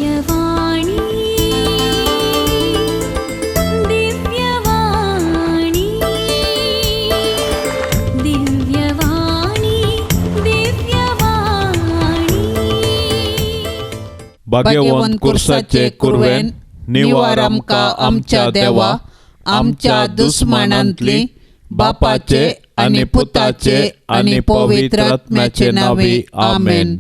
दिव्यवाणी, दिव्यवाणी, दिव्यवाणी, दिव्यवाणी. भाग्यवंत कुर्साचे कुरवेन निवार आमकां आमच्या देवा, आमच्या दुस्मानांतली, बापाचे आनी पुताचे आनी पवित्र आत्म्याचे नांवे, आमेन.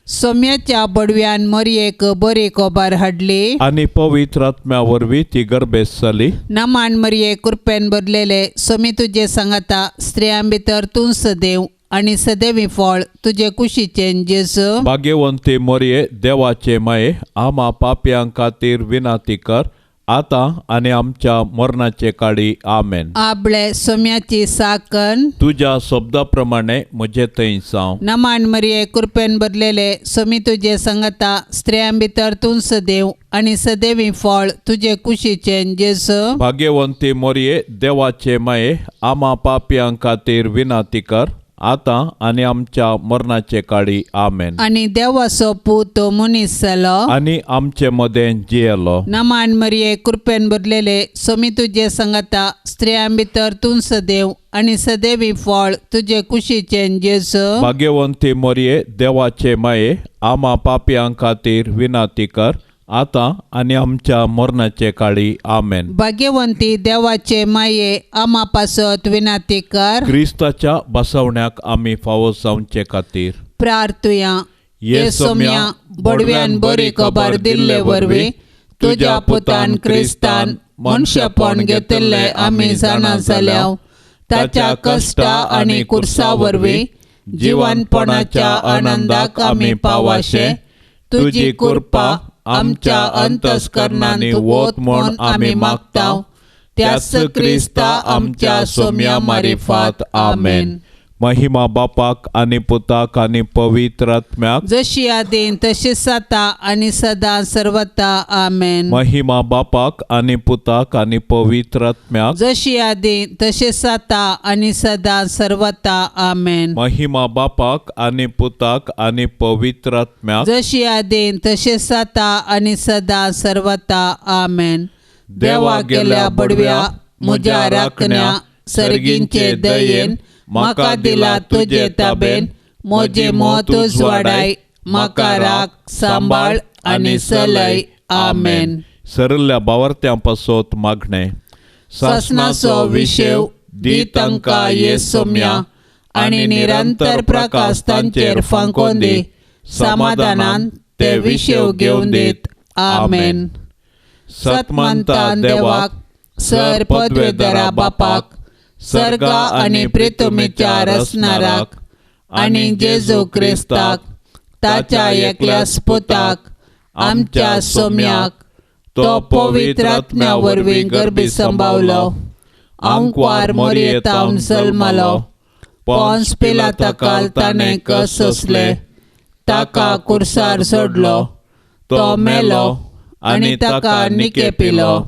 सोम्याच्या बडव्यान मरयेक बरी खबर हाडली आनी पवित्र आत्म्या वरवीं ती गर्भेस्त जाली. नमान मरये, कृपेन भरलेले, सोमी तुजे सांगाता. स्त्रियां भितर तूं सदैव आनी सदैवी फळ तुजे कुशीचें जेजू. भाग्यवंती मोरये, देवाचे माये, आमा पापयां खातीर विनाती कर, आतां आनी आमच्या मरणाचे काळी, आमेन. आबळे सोम्याची साकन. तुज्या शब्दा प्रमाणे म्हजे थंय जावं. नमान मरये, कृपेन भरलेले, सोमी तुजे सांगाता. स्त्रियां भितर तूं सदैव आनी सदैवी फळ तुजे कुशीचें जेजू. भाग्यवंती मोरये, देवाचे माये, आमा पापयां खातीर विनाती कर, आतां आनी आमच्या मरणाचे काळी, आमेन. आनी देवाचो पूत मनीस जालो आनी आमचे मदें जियेलो. नमान मरये, कृपेन भरलेले, सोमी तुजे सांगाता. स्त्रियां भितर तूं सदैव आनी सदैवी फळ तुजे कुशीचें जेजू. भाग्यवंती मोरये, देवाचे माये, आमा पापयां खातीर विनाती कर, आतां आनी आमच्या मरणाचे काळी, आमेन. भाग्यवंती देवाचे माये, आमा पासत विनाती कर. क्रिस्ताच्या बसवण्याक आमी फावो जावचे खातीर प्रार्थुया. ये सोम्या, बडव्यान बरी खबर दिल्ले वरवीं तुज्या पुतान क्रिस्तान मनशेपण घेतिल्लें आमी जाणा जाल्या. ताच्या कश्टा आनी कुर्सा वरवीं जिवनपणाच्या आनंदाक आमी पावाशे तुजी कृपा आमच्या अंतस्करणांनी वत म्हूण आमी मागता, त्याच क्रिस्ता आमच्या सोम्या मारिफात, आमेन. महिमा बापाक आनी पुताक आनी पवित्र आत्म्याक, जशी आदीन तशीच आतां आनी सदां सर्वता, आमेन. महिमा बापाक आनी पुताक आनी पवित्र आत्म्याक, जशी आदीन तशीच आतां आनी सदां सर्वता, आमेन. महिमा बापाक आनी पुताक आनी पवित्र आत्म्याक, जशी आदीन तशीच आतां आनी सदां सर्वता, आमेन. देवा गेल्या बडव्या म्हज्या राखण्या, सर्गींचे दयेन म्हाका दिला तुजे ताबेन, म्हजें मत उजवाडाय, म्हाका राख सांबाळ आनी चलय, आमेन. सरल्या बावर्त्यां पासत मागणें. सासणाचो विशेव दी तांकां ये सोम्या, आनी निरंतर प्रकाश तांचेर फांकोवन दी. समाधानान ते विशेव घेवन दीत, आमेन. सतमंता देवाक, सर पदवेदारा बापाक, सर्गा आनी प्रितुमीच्या रचणाराक, आनी जेजू क्रिस्ताक ताच्या एकल्याच पुताक आमच्या सोम्याक, तो पवित्र आत्म्या वरवीं गर्भी संभावलो, आंकवार मोरयेतावन जल्मलो, पोन्स पिलाताकाल ताणें कस सोंसले, ताका कुर्सार सोडलो, तो मेलो आनी ताका निके पिलो,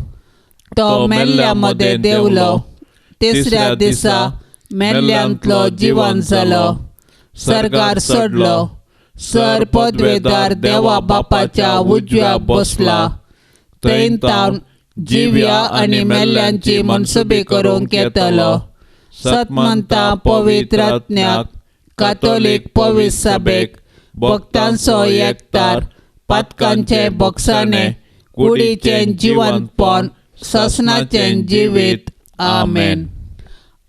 तो मेल्ल्या मदें देंवलो, तिसऱ्या दिसा मेल्ल्यांतलो जिवन जालो, सर्गार चडलो, सर पदवेदार देवा बापाच्या उजव्या बसला, थंय तावन जिव्या आनी मेल्ल्यांची मनसुबी करूंक येतलो. सतमंता पवित्र आत्म्याक, कातोलीक पवित्र सभेक, भक्तांचो एकतार, पातकांचे बोगसाणे, कुडीचें जिवंतपण, ससनाचें जिवीत, आमेन.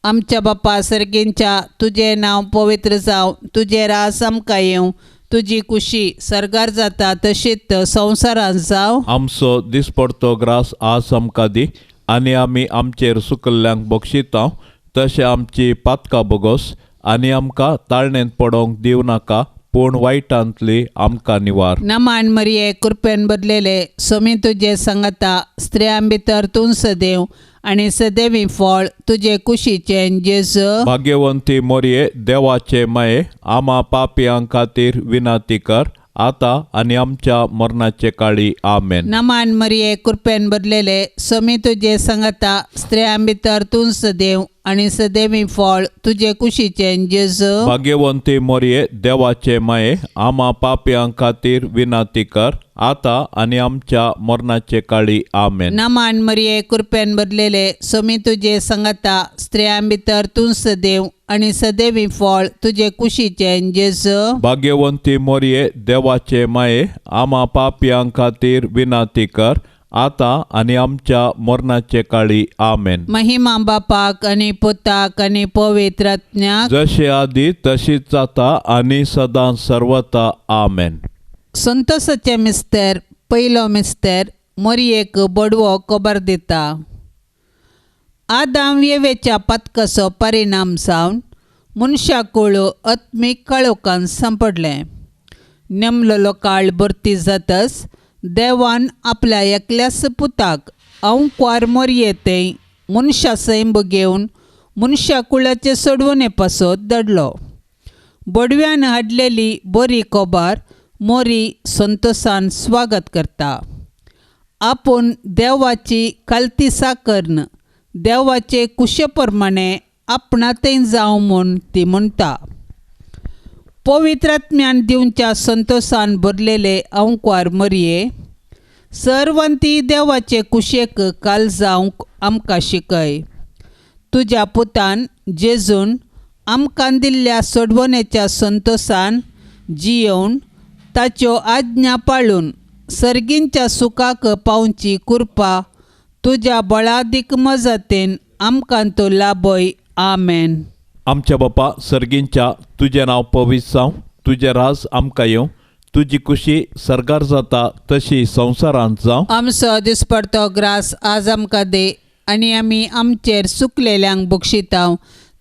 आमच्या बापा सर्गींच्या, तुजें नांव पवित्र जावं, तुजें राज आमकां येवं, तुजी कुशी सर्गार जाता तशीच संवसारांत जावं. आमचो दिसपडतो ग्रास आज आमकां दी, आनी आमी आमचेर सुकल्ल्यांक बक्षिता तशें आमची पातकां बोगोस, आनी आमकां ताळणेंत पडोवंक दिवं नाका, पूण वायटांतली आमकां निवार. नमान मरिये, कृपेन भरलेले, सोमी तुजे सांगाता. स्त्रियां भितर तूं सदैव आनी सदैवी फळ तुजे कुशीचें जेजू. भाग्यवंती मोरये, देवाचे माये, आमा पापयां खातीर विनाती कर, आतां आनी आमच्या मरणाचे काळी, आमेन. नमान मरिये, कृपेन भरलेले, सोमी तुजे सांगाता. स्त्रियां भितर तूं सदैव आनी सदैवी फळ तुजे कुशीचें जेजू. भाग्यवंती मोरये देवाचे माये, आमा पापयां खातीर विनंती कर आतां आनी आमच्या मरणाचे काळी. आमेन. नमान मरिये, कृपेन भरलेले, सोमी तुजे संगता, स्त्रियां भितर तूं सदैव आनी सदैवी फळ तुजे कुशीचें जेजू. भाग्यवंती मोरये देवाचे माये, आमा पापयां खातीर विनंती कर आतां आनी आमच्या मरणाचे काळी. आमेन. महिमा बापाक आनी पुताक आनी पवित्र आत्म्याक, जशे आदी तशीच जाता आनी सदां सर्वता. आमेन. संतोषाचे मिस्तर. पयलो मिस्तर मोरयेक बडवो खबर दिता. आदाम येवेच्या पतकाचो परिणाम जावन मनशाकूळ आत्मीक काळोखान सांपडलें. नेमलेलो काळ भरती जातच देवान आपल्या एकल्याच पुताक अंकुवार मोरये थंय मनशा सैंब घेवन मनशाकुळाचे सोडवणे पासत धाडलो. बडव्यान हाडलेली बरी खबर मोरी संतोषान स्वागत करता. आपूण देवाची खालती साकर्न देवाचे कुशे प्रमाणे आपणाथंय जावं म्हूण ती म्हणटा. पवित्र आत्म्यान दिवच्या संतोषान भरलेले अंकुवार मोरये, सर्वांती देवाचे कुशेक काल जावंक आमकां शिकय. तुज्या पुतान जेजून आमकां दिल्ल्या सोडवणेच्या संतोषान जियोवन ताच्यो आज्ञा पाळून सर्गींच्या सुखाक पावची कृपा तुज्या बळादीक मजतीन आमकां तो लाभय. आमेन. आमच्या बापा सर्गींच्या, तुजें नांव पवित्र जावं, तुजें राज आमकां येवं, तुजी कुशी सर्गार जाता तशी संवसारांत जावं. आमचो दिसपडतो ग्रास आज आमकां दी आनी आमी आमचेर सुकलेल्यांक बक्षितांव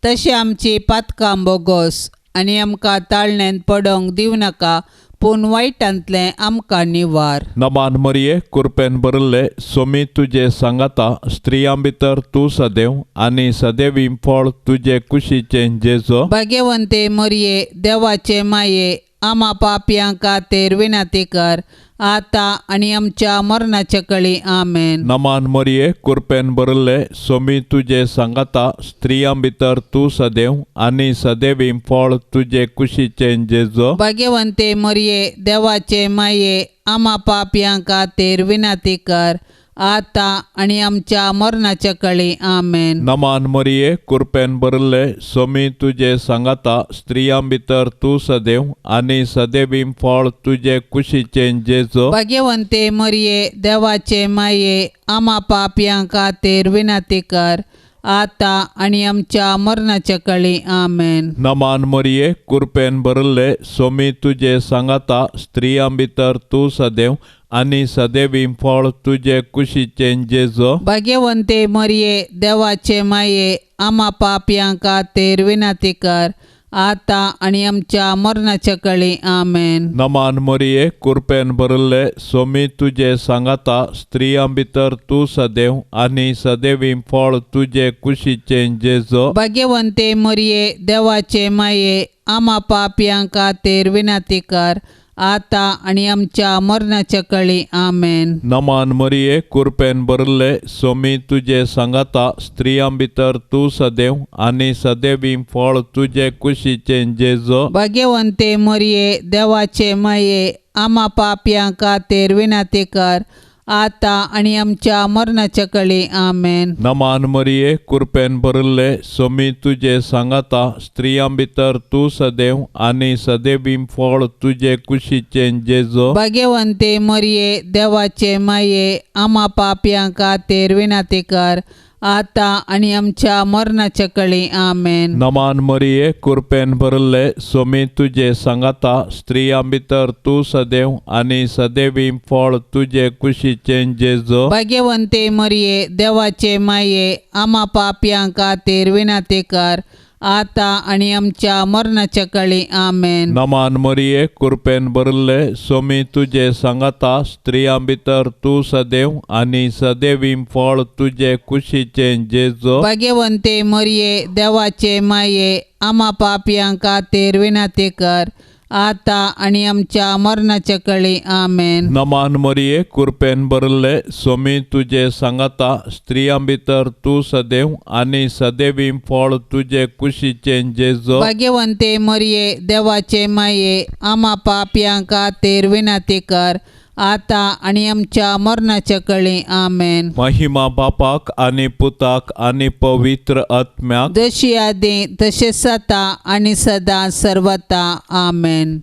तशें आमची पातकां बोगोस आनी आमकां ताळण्यांत पडोंक दिवं नाका, पूण वायटांतलें आमकां निवार. नमान मरिये, कृपेन भरिल्ले, सोमी तुजे सांगाता, स्त्रियां भितर तूं सदैव आनी सदैवी फळ तुजे कुशीचें जेजो. भाग्यवंते मरिये, देवाचे माये, आमा पापयां खातीर विनंती कर आतां आनी आमच्या मरणाच्या कळी. आमेन. नमान मरिये, कृपेन भरिल्ले, सोमी तुजे सांगाता, स्त्रियां भितर तूं सदैव आनी सदैवी फळ तुजे कुशीचें जेजो. भाग्यवंते मरिये, देवाचे माये, आमा पापयां खातीर विनंती कर आतां आनी आमच्या मरणाच्या कळी. आमेन. नमान मरिये, कृपेन भरिल्ले, सोमी तुजे सांगाता, स्त्रियां भितर तूं सदैव आनी सदैवी फळ तुजे कुशीचें जेजो. भाग्यवंते मरिये, देवाचे माये, आमा पापयां खातीर विनंती कर आतां आनी आमच्या मरणाच्या कळी. आमेन. नमान मरिये, कृपेन भरिल्ले, सोमी तुजे सांगाता, स्त्रियां भितर तूं सदैव आनी सदैवी फळ तुजे कुशीचें जेजो. भाग्यवंते मरिये, देवाचे माये, आमा पापयां खातीर विनंती कर आतां आनी आमच्या मरणाच्या कळी. आमेन. नमान मरिये, कृपेन भरिल्ले, सोमी तुजे सांगाता, स्त्रियां भितर तूं सदैव आनी सदैवी फळ तुजे कुशीचें जेजो. भाग्यवंते मरिये, देवाचे माये, आमा पापयां खातीर विनंती कर आतां आनी आमच्या मरणाच्या कळी. आमेन. नमान मरिये, कृपेन भरिल्ले, सोमी तुजे सांगाता, स्त्रियां भितर तूं सदैव आनी सदैवी फळ तुजे कुशीचें जेजो. भाग्यवंते मरिये, देवाचे माये, आमा पापयां खातीर विनंती कर आतां आनी आमच्या मरणाच्या कळी. आमेन. नमान मरिये, कृपेन भरिल्ले, सोमी तुजे सांगाता, स्त्रियां भितर तूं सदैव आनी सदैवी फळ तुजे कुशीचें जेजो. भाग्यवंते मरिये, देवाचे माये, आमा पापयां खातीर विनंती कर आतां आनी आमच्या मरणाच्या कळी. आमेन. नमान मरिये, कृपेन भरिल्ले, सोमी तुजे सांगाता, स्त्रियां भितर तूं सदैव आनी सदैवी फळ तुजे कुशीचें जेजो. भाग्यवंते मरिये, देवाचे माये, आमा पापयां खातीर विनंती कर आतां आनी आमच्या मरणाच्या कळी. आमेन. नमान मरिये, कृपेन भरिल्ले, सोमी तुजे सांगाता, स्त्रियां भितर तूं सदैव आनी सदैवी फळ तुजे कुशीचें जेजो. भाग्यवंते मरिये, देवाचे माये, आमा पापयां खातीर विनंती कर आतां आनी आमच्या मरणाच्या कळी. आमेन. नमान मरिये, कृपेन भरले, सोमी तुजे सांगाता, स्त्रियां भितर तूं सदैव आनी सदैवी फळ तुजे कुशीचें जेजो. भाग्यवंते मरिये, देवाचे माये, आमा पापयां खातीर विनंती कर, आतां आनी आमच्या मरणाच्या कळी. आमेन. महिमा बापाक आनी पुताक आनी पवित्र आत्म्याक, जशी आदी तशें आतां आनी सदां सर्वता. आमेन.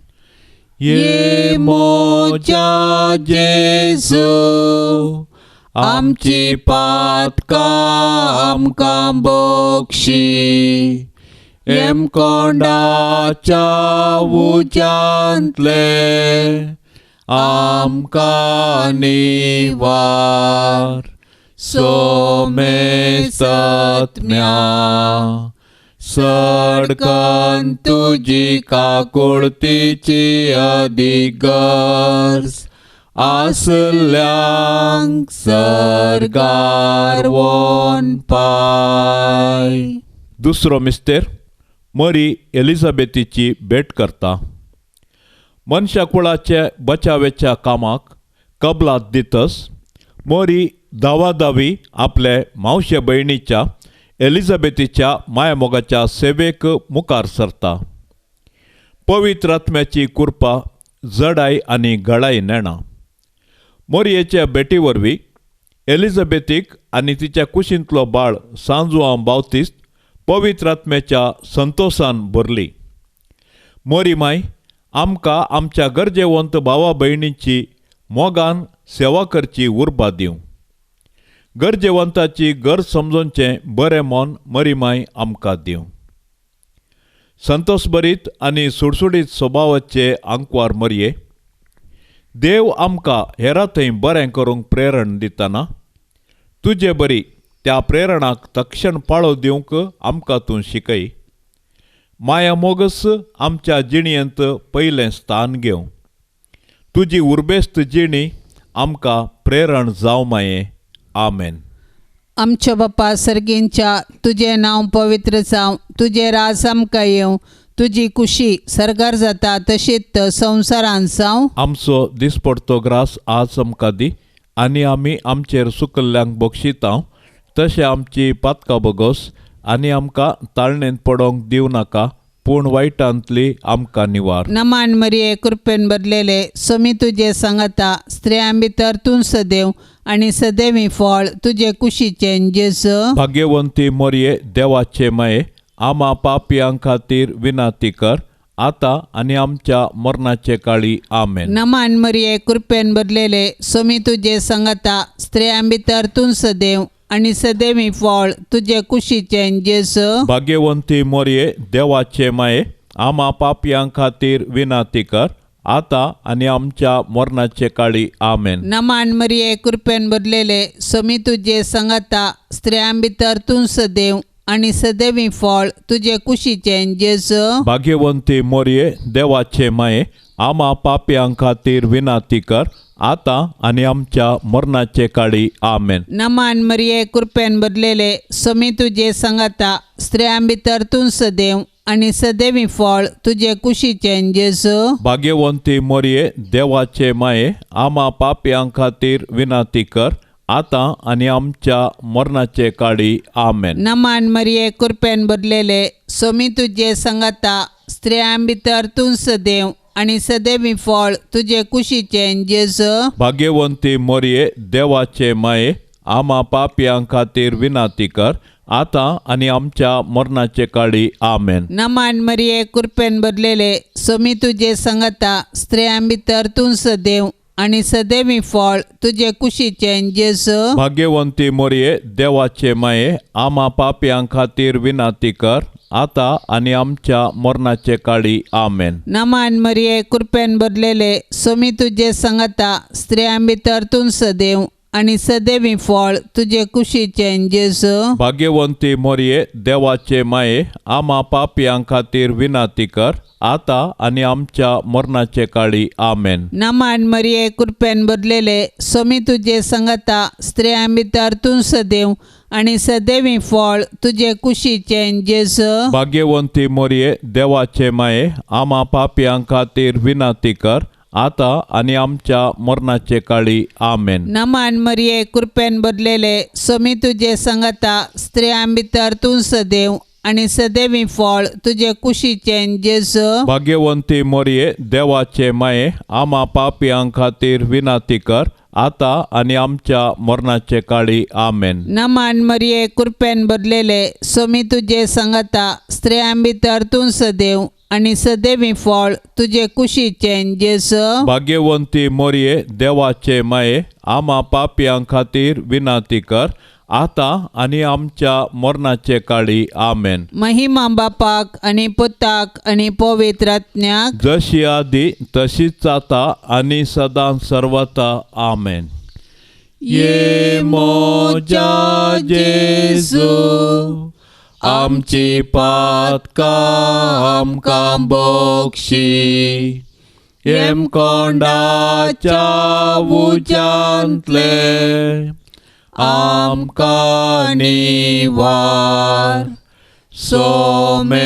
ये मोजा जेजू, आमची पातकां आमकां बक्षी, एमकोंडाच्या उज्यांतले आमकां निवार. सोमेसत्म्या सडकन तुजी काकुळतीची अधिगर्ज आसल्यांक सर्गार वोन पाय. दुसरो मिस्तेर मरी एलिझाबेथीची भेट करता. मनशा कुळाचे बचावेच्या कामाक कबलात दितस मोरी धावाधावी आपले मावशे भयणीच्या एलिझाबेथीच्या मायामोगाच्या सेवेक मुखार सरता. पवित्र आत्म्याची कृपा जडाय आनी घडाय नेणा. मोरयेच्या भेटी वरवीं एलिझाबेथीक आनी तिच्या कुशींतलो बाळ सांजुआंव बावतीस्त पवित्र आत्म्याच्या संतोसान भरली. मोरी माय आमकां आमच्या गरजेवंत भावा भयणीची मोगान सेवा करची उर्बा दिवं. गरजेवंताची गरज समजोवचें बरें मन मरी माय आमकां दिवं. संतोषभरीत आनी सुडसुडीत स्वभावाचे आंकवार मरये, देव आमकां हेरा थंय बरें करूंक प्रेरण दितना तुजे बरी त्या प्रेरणाक तक्षण पाळो दिवंक आमकां तूं शिकय. माया मोगस आमच्या जिणेंत पयलें स्थान घेवं. तुजी उर्बेस्त जिणी आमकां प्रेरण जावं माये. आमेन. आमच्या बापा सर्गींच्या, तुजें नांव पवित्र जावं, तुजें राज आमकां येवं, तुजी कुशी सर्गार जाता तशीच संवसारांत जावं. आमचो दिसपडतो ग्रास आज आमकां दी आनी आमी आमचेर सुकल्ल्यांक बक्षितांव तशें आमची पातकां बगोस आनी आमकां ताळणेंत पडोवंक दिवं नाका, पूण वायटांतली आमकां निवार. नमान मरिये, कृपेन भरलेले, सोमी तुजे सांगाता, स्त्रियां भितर तूं सदैव आनी सदैवी फळ तुजे कुशीचें जेजू. भाग्यवंती मरिये, देवाचे माये, आमा पापयां खातीर विनंती कर, आतां आनी आमच्या मरणाचे काळी. आमेन. नमान मरिये, कृपेन भरलेले, सोमी तुजे सांगाता, स्त्रियां भितर तूं सदैव आनी सदैवी फळ तुजे कुशीचें जेजू. भाग्यवंती मरिये, देवाचे माये, आमा पापयां खातीर विनंती कर, आतां आनी आमच्या मरणाचे काळी. आमेन. नमान मरिये, कृपेन भरलेले, सोमी तुजे सांगाता, स्त्रियां भितर तूं सदैव आनी सदैवी फळ तुजे कुशीचें जेजू. भाग्यवंती मरिये, देवाचे माये, आमा पापयां खातीर विनंती कर, आतां आनी आमच्या मरणाचे काळी. आमेन. नमान मरिये, कृपेन भरलेले, सोमी तुजे सांगाता, स्त्रियां भितर तूं सदैव आनी सदैवी फळ तुजे कुशीचें जेजू. भाग्यवंती मरिये, देवाचे माये, आमा पापयां खातीर विनंती कर, आतां आनी आमच्या मरणाचे काळी. आमेन. नमान मरिये, कृपेन भरलेले, सोमी तुजे सांगाता, स्त्रियां भितर तूं सदैव आनी सदैवी फळ तुजे कुशीचें जेजू. भाग्यवंती मरिये, देवाचे माये, आमा पापयां खातीर विनंती कर, आतां आनी आमच्या मरणाचे काळी. आमेन. नमान मरिये, कृपेन भरलेले, सोमी तुजे सांगाता, स्त्रियां भितर तूं सदैव आनी सदैवी फळ तुजे कुशीचें जेजू. भाग्यवंती मरिये, देवाचे माये, आमा पापयां खातीर विनंती कर, आतां आनी आमच्या मरणाचे काळी. आमेन. नमान मरिये, कृपेन भरलेले, सोमी तुजे सांगाता, स्त्रियां भितर तूं सदैव आनी सदैवी फळ तुजे कुशीचें जेजू. भाग्यवंती मरिये, देवाचे माये, आमा पापयां खातीर विनंती कर, आतां आनी आमच्या मरणाचे काळी. आमेन. नमान मरिये, कृपेन भरलेले, सोमी तुजे सांगाता, स्त्रियां भितर तूं सदैव आनी सदैवी फळ तुजे कुशीचें जेजू. भाग्यवंती मोरये देवाचे माये आमा पापयां खातीर विनंती कर आतां आनी आमच्या मरणाचे काळी. आमेन. नमान मरिये कृपेन भरलेले सोमी तुजे संगता स्त्रियां भितर तूं सदैव आनी सदैवी फळ तुजे कुशीचें जेजू. भाग्यवंती मोरये देवाचे माये आमा पापयां खातीर विनंती कर आतां आनी आमच्या मरणाचे काळी. आमेन. नमान मरिये कृपेन भरलेले सोमी तुजे संगता स्त्रियां भितर तूं सदैव आनी सदैवी फळ तुजे कुशीचें जेजू. भाग्यवंती मोरये देवाचे माये आमा पापयां खातीर विनंती कर आतां आनी आमच्या मरणाचे काळी. आमेन. महिमा बापाक आनी पुताक आनी पवित्र आत्म्याक, जशी आदी तशीच आतां आनी सदां सर्वता. आमेन. ये मोजा जेजू आमची पातकां आमकां बक्षी हेमकोंडाच्या उज्यांतले आमकां निवार सोमेसत्म्या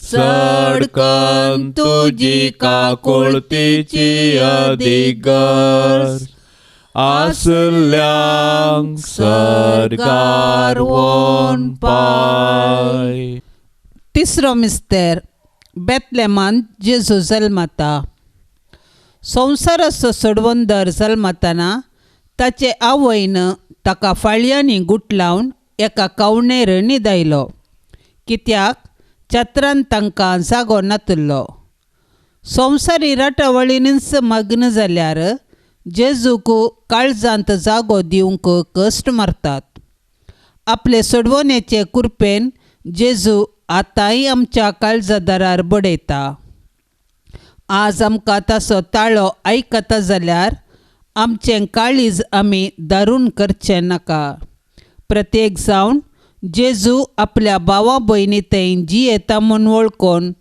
सडकन तुजी काकुळतीची अधिगर्ज आसल्यांक सर्गार वोन पाय. तिसरो मिस्तेर बेतलेमान जेजू जल्मता. संवसाराचो सोडवंदर जल्मतना ताचे आवयन ताका फाळयांनी गुटलावन एका कावणेर न्हिदायलो, कित्याक छत्रान तांकां जागो नातिल्लो. संवसारी राटावळीनच मग्न जाल्यार जेजूक काळजांत जागो दिवंक कश्ट मारतात. आपले सोडवण्याचे कृपेन जेजू आतांय आमच्या काळजा दारार बडयता. आज आमकां ताचो ताळो आयकता जाल्यार आमचें काळीज आमी दारून करचें नाका. प्रत्येक जावन जेजू आपल्या भावा भयणी थंय जियेता म्हूण वळखून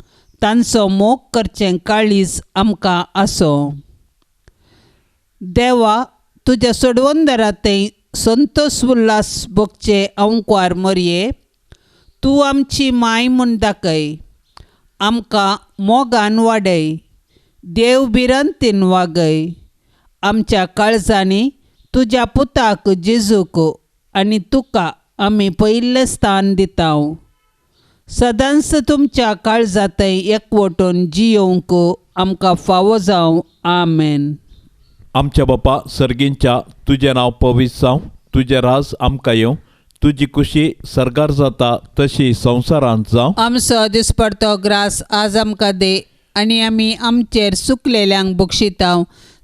तांचो मोग करचें काळीज आमकां आसूं. देवा तुज्या सोडवंदरा थंय संतोष उल्हास भोगचे अंकुवार मरये तूं आमची माय म्हूण दाखय, आमकां मोगान वाडय, देव भिरांतीन वागय. आमच्या काळजांनी तुज्या पुताक जेजूक आनी तुका आमी पयलें स्थान दिता. सदांच तुमच्या काळजांतय एकवटून जियोवंक आमकां फावो जावं. आमेन. आमच्या बापा सर्गींच्या तुजें नांव पवित्र जावं, तुजें राज आमकां येवं, तुजी खुशी सर्गार जाता तशी संवसारांत जावं. आमचो दिसपडतो ग्रास आज आमकां दे आनी आमी आमचेर सुकलेल्यांक बक्षिताव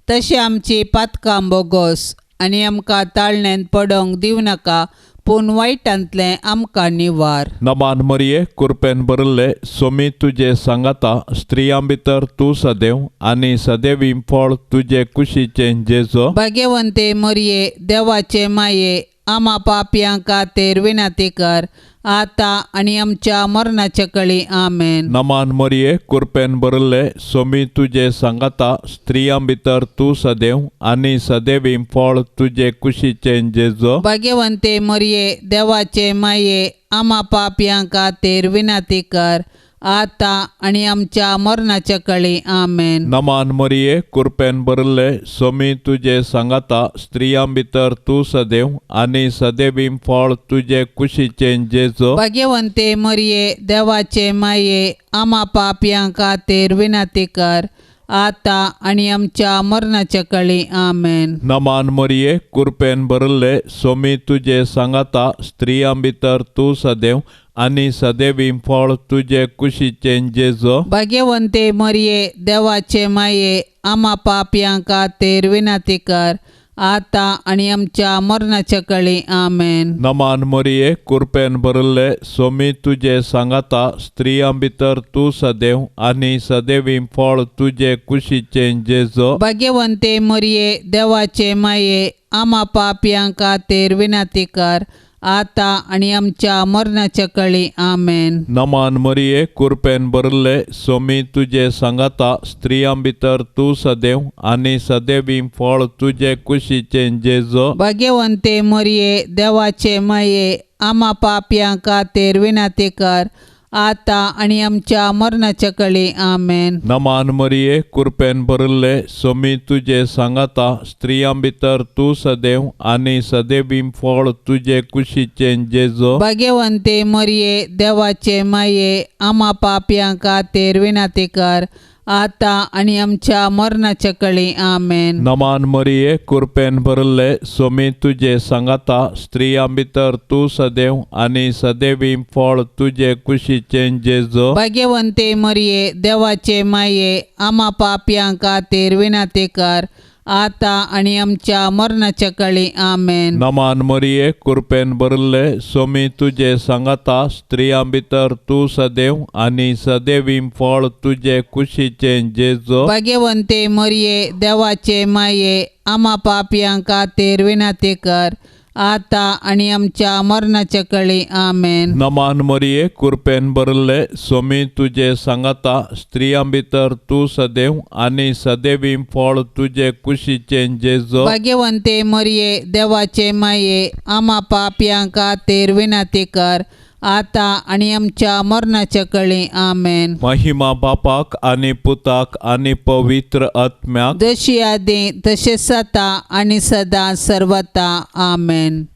तशें आमची पातकां बोगोस आनी आमकां ताळण्यांत पडोंक दिवं नाका पूण वायटांतलें आमकां निवार. नमान मरिये कृपेन भरिल्ले सोमी तुजे सांगाता स्त्रियां भितर तूं सदैव आनी सदैवी फळ तुजे कुशीचें जेजो. भाग्यवंते मरिये देवाचे माये आमा पापयां खातीर विनंती कर आतां आनी आमच्या मरणाच्या कळी. आमेन. नमान मरिये कृपेन भरिल्ले सोमी तुजे सांगाता स्त्रियां भितर तूं सदैव आनी सदैवी फळ तुजे कुशीचें जेजो. भाग्यवंते मरिये देवाचे माये आमा पापयां खातीर विनंती कर आतां आनी आमच्या मरणाच्या कळी. आमेन. नमान मरिये कृपेन भरिल्ले सोमी तुजे सांगाता स्त्रियां भितर तूं सदैव आनी सदैवी फळ तुजे कुशीचें जेजो. भाग्यवंते मरिये देवाचे माये आमा पापयां खातीर विनंती कर आतां आनी आमच्या मरणाच्या कळी. आमेन. नमान मरिये कृपेन भरिल्ले सोमी तुजे सांगाता स्त्रियां भितर तूं सदैव आनी सदैवी फळ तुजे कुशीचें जेजो. भाग्यवंते मरिये देवाचे माये आमा पापयां खातीर विनंती कर आतां आनी आमच्या मरणाच्या कळी. आमेन. नमान मरिये कृपेन भरिल्ले सोमी तुजे सांगाता स्त्रियां भितर तूं सदैव आनी सदैवी फळ तुजे कुशीचें जेजो. भाग्यवंते मरिये देवाचे माये आमा पापयां खातीर विनंती कर आतां आनी आमच्या मरणाच्या कळी. आमेन. नमान मरिये, कुरपेन भरले, सोमी तुजे सांगाता, स्त्रियां भितर तूं सदैव आनी सदैवी फळ तुजे कुशीचें जेजो. भाग्यवंते मरिये, देवाचे माये, आमा पापयां खातीर विनंती कर, आतां आनी आमच्या मरणाच्या कळी. आमेन. नमान मरिये, कुरपेन भरले, सोमी तुजे सांगाता, स्त्रियां भितर तूं सदैव आनी सदैवी फळ तुजे कुशीचें जेजो. भाग्यवंते मरिये, देवाचे माये, आमा पापयां खातीर विनंती कर, आतां आनी आमच्या मरणाच्या कळी. आमेन. नमान मरिये, कुरपेन भरले, सोमी तुजे सांगाता, स्त्रियां भितर तूं सदैव आनी सदैवी फळ तुजे कुशीचें जेजो. भाग्यवंते मरिये, देवाचे माये, आमा पापयां खातीर विनंती कर, आतां आनी आमच्या मरणाच्या कळी. आमेन. नमान मरिये, कुरपेन भरले, सोमी तुजे सांगाता, स्त्रियां भितर तूं सदैव आनी सदैवी फळ तुजे कुशीचें जेजो. भाग्यवंते मरिये, देवाचे माये, आमा पापयां खातीर विनंती कर, आतां आनी आमच्या मरणाच्या कळी. आमेन. नमान मरिये, कुरपेन भरले, सोमी तुजे सांगाता, स्त्रियां भितर तूं सदैव आनी सदैवी फळ तुजे कुशीचें जेजो. भाग्यवंते मरिये, देवाचे माये, आमा पापयां खातीर विनंती कर, आतां आनी आमच्या मरणाच्या कळी. आमेन. महिमा बापाक आनी पुताक आनी पवित्र आत्म्याक, जशी आदी तशें आतां आनी सदां सर्वता. आमेन.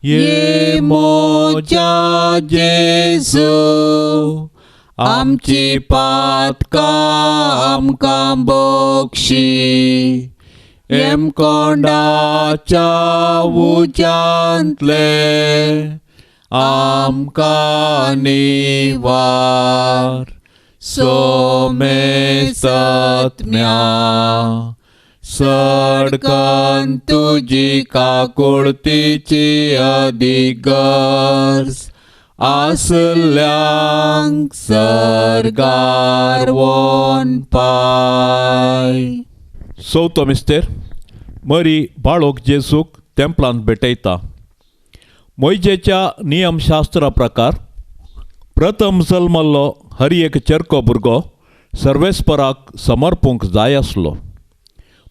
ये मोजा जेजू, आमची पातकां आमकां बक्षी, एमकोंडाच्या उज्यांतले आमकां निवार. सोमेसत्म्या सडकन तुजी काकुळतीची अधिगर्ज आसल्यांक सर्गार वोन पाय. चवथो मिस्तेर. मरी बाळोक जेजूक तेंपलांत भेटयता. मोयजेच्या नियमशास्त्रा प्रकार प्रथम जल्मल्लो हर एक चेरको भुरगो सर्वेस्पराक समर्पूंक जाय आसलो.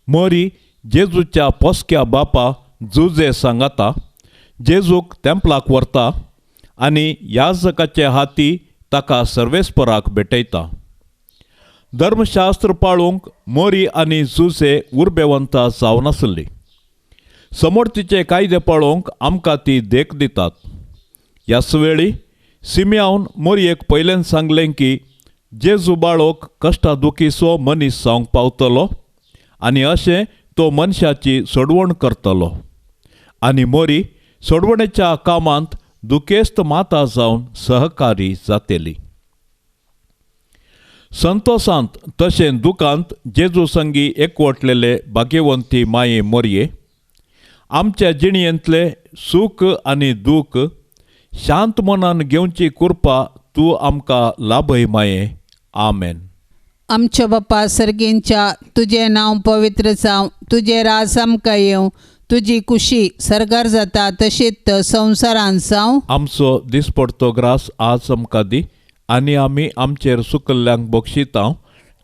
मरी जेजूच्या पोसक्या बापा जुजे सांगाता जेजूक तेंपलाक व्हरता आनी याजकाचे हाती ताका सर्वेस्पराक भेटयता. धर्मशास्त्र पाळूंक मोरी आनी जुजे उर्बेवंता जावन आसली. समोर तिचे कायदे पळोवंक आमकां ती देख दितात. ह्याच वेळी सिमियान मोरयेक पयल्यान सांगलें की जेजू बाळोक कश्टा दुखीचो मनीस जावंक पावतलो आनी अशें तो मनशाची सोडवण करतलो आनी मोरी सोडवणेच्या कामांत दुखेस्त माता जावन सहकारी जातली. संतोसांत तशें दुखांत जेजू संगी एकवटलेले भाग्यवंती माये मोरये आमच्या जिणेंतले सूख आनी दूख शांत मनान घेवची कृपा तूं आमकां लाभय माये. आमेन. आमच्या बापा सर्गींच्या, तुजें नांव पवित्र जावं, तुजें राज आमकां येवं, तुजी कुशी सर्गार जाता तशीच संवसारांत जावं. आमचो दिसपडतो ग्रास आज आमकां दी आनी आमी आमचेर सुकल्ल्यांक बक्षिता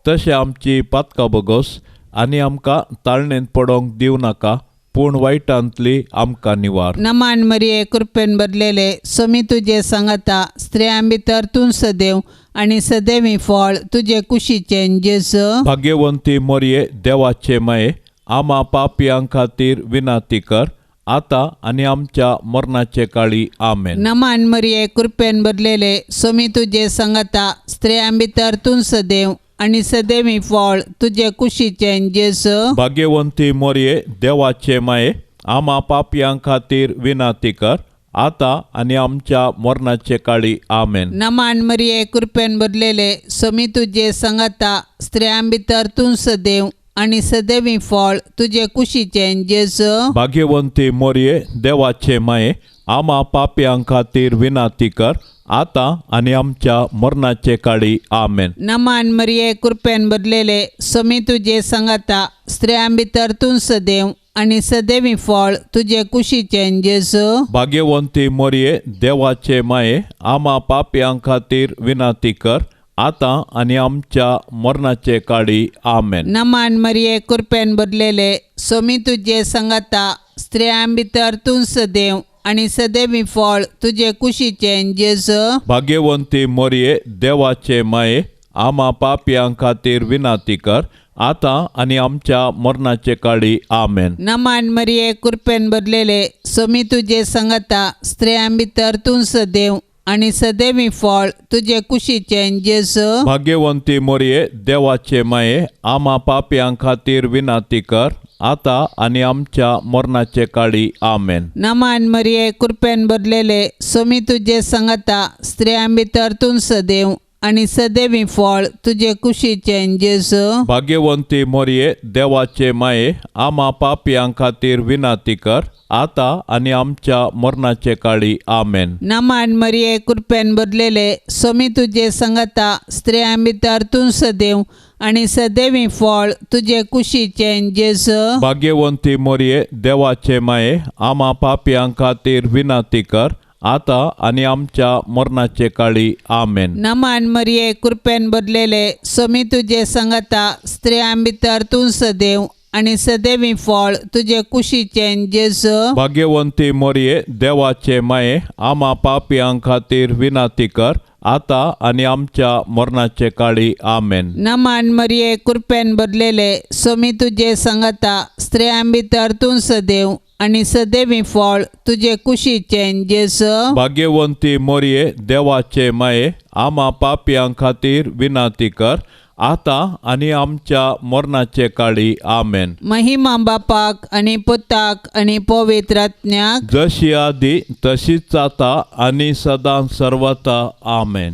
तशें आमची पातकां बगोस आनी आमकां ताळणेंत पडोवंक दिवं नाका, पूण वायटांतली आमकां निवार. नमान मरिये, कृपेन भरलेले, सोमी तुजे सांगाता, स्त्रियां भितर तूं सदैव आनी सदैवी फळ तुजे कुशीचें जेजू. भाग्यवंती मरिये, देवाचे माये, आमा पापयां खातीर विनंती कर, आतां आनी आमच्या मरणाचे काळी. आमेन. नमान मरिये, कृपेन भरलेले, सोमी तुजे सांगाता, स्त्रियां भितर तूं सदैव आनी सदैवी फळ तुजे कुशीचें जेजू. भाग्यवंती मरिये, देवाचे माये, आमा पापयां खातीर विनंती कर, आतां आनी आमच्या मरणाचे काळी. आमेन. नमान मरिये, कृपेन भरलेले, सोमी तुजे सांगाता, स्त्रियां भितर तूं सदैव आनी सदैवी फळ तुजे कुशीचें जेजू. भाग्यवंती मरिये, देवाचे माये, आमा पापयां खातीर विनंती कर, आतां आनी आमच्या मरणाचे काळी. आमेन. नमान मरिये, कृपेन भरलेले, सोमी तुजे सांगाता, स्त्रियां भितर तूं सदैव आनी सदैवी फळ तुजे कुशीचें जेजू. भाग्यवंती मोरये देवाचे माये आमा पापयां खातीर विनंती कर आतां आनी आमच्या मरणाचे काळी. आमेन. नमान मरिये कृपेन भरलेले सोमी तुजे संगता स्त्रियां भितर तूं सदैव आनी सदैवी फळ तुजे कुशीचें जेजू. भाग्यवंती मोरये देवाचे माये आमा पापयां खातीर विनंती कर आतां आनी आमच्या मरणाचे काळी. आमेन. नमान मरिये कृपेन भरलेले सोमी तुजे संगता स्त्रियां भितर तूं सदैव आनी सदैवी फळ तुजे कुशीचें जेजू. भाग्यवंती मोरये देवाचे माये आमा पापयां खातीर विनंती कर आतां आनी आमच्या मरणाचे काळी. आमेन. नमान मरिये कृपेन भरलेले सोमी तुजे संगता स्त्रियां भितर तूं सदैव आनी सदैवी फळ तुजे कुशीचें जेजू. भाग्यवंती मोरये देवाचे माये आमा पापयां खातीर विनंती कर आतां आनी आमच्या मरणाचे काळी. आमेन. नमान मरिये कृपेन भरलेले सोमी तुजे संगता स्त्रियां भितर तूं सदैव आनी सदैवी फळ तुजे कुशीचें जेजू. भाग्यवंती मोरये देवाचे माये आमा पापयां खातीर विनंती कर आतां आनी आमच्या मरणाचे काळी. आमेन. नमान मरिये कृपेन भरलेले सोमी तुजे संगता स्त्रियां भितर तूं सदैव आनी सदैवी फळ तुजे कुशीचें जेजू. भाग्यवंती मोरये देवाचे माये आमा पापयां खातीर विनंती कर आतां आनी आमच्या मरणाचे काळी. आमेन. नमान मरिये कृपेन भरलेले सोमी तुजे संगता स्त्रियां भितर तूं सदैव आनी सदैवी फळ तुजे कुशीचें जेजू. भाग्यवंती मोरये देवाचे माये आमा पापयां खातीर विनंती कर आतां आनी आमच्या मरणाचे काळी. आमेन. महिमा बापाक आनी पुताक आनी पवित्र आत्म्याक, जशी आदी तशीच आतां आनी सदां सर्वता. आमेन.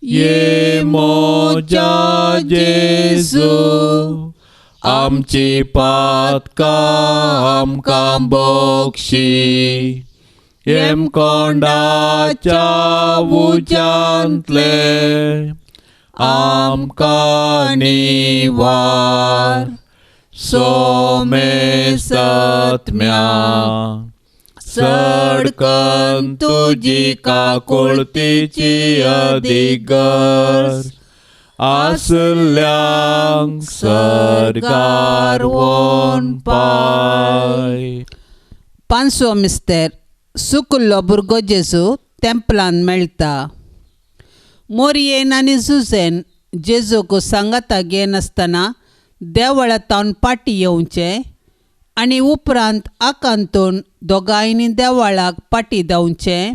ये मोजा जेजू आमची पातकां आमकां बक्षी हेमकोंडाच्या उज्यांतले आमकां निवार सोमेसत्म्या सडकन तुजी काकुळतीची अधिगर आसल्यांक सर्गार वोन पाय. पांचवो मिस्तेर सुकुल्लो भुरगो जेजू तेंपलान मेळटा. मोरयेन आनी जुजेन जेजूक सांगाता घेनासतना देवळांतावन पाटी येवचें आनी उपरांत आकांतून दोगांयनी देवळाक पाटी धांवचें